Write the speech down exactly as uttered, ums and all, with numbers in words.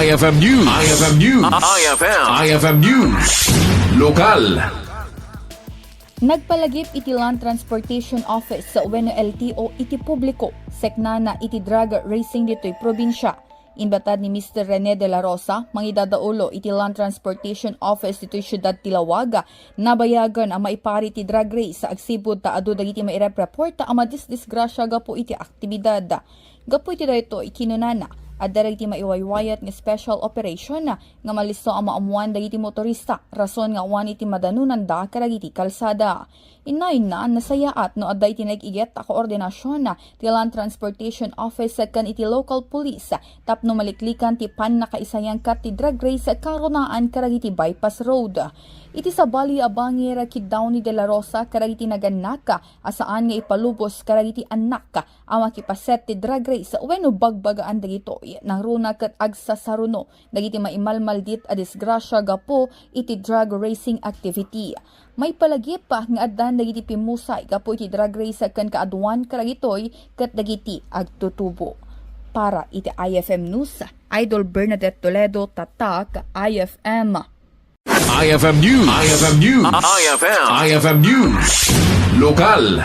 I F M News. I F M News. I F M. I F M News. Lokal. Nagpalagip iti Land Transportation Office wenno L T O iti publiko, seknana iti drag racing ditoy probinsya. Inbatad ni Mister Rene de la Rosa, mangidadaulo iti Land Transportation Office ditoy siudad ti Laoag, nabayagan a maipari ti drag race agsipud ta adu dagiti mairepreport a madisdisgrasia gapu iti aktibidad. Gapu iti daytoy, kinunana, adda dagiti maiwaywayat nga special operation nga malisto a maammoan dagiti motorista, rason nga awan iti madanonanda kadagiti kalsada. Inna-inna, nasayaat no adda iti nag-iget a koordinasion ti Land Transportation Office ken iti local police tapno maliklikan ti pannakaisayangkat ti drag race kangrunaan kadagiti bypass road. Iti sabali a bangir, kiddaw ni De La Rosa kadagiti nagannak a saan nga ipalubos kadagiti annak a makipaset ti drag race wenno bagbagaan dagitoy. Nangruna ket agsasaruno dagiti maimalmaldit a disgrasia gapu iti drag racing activity. Maipalagip nga addan dagiti pimmusay gapu iti drag race ken kaaduan kadagitoy ket dagiti agtutubo. Para iti I F M News, Idol Bernadette Toledo, Tatak, I F M. I F M News. I F M News. I F M. I F M News. Lokal.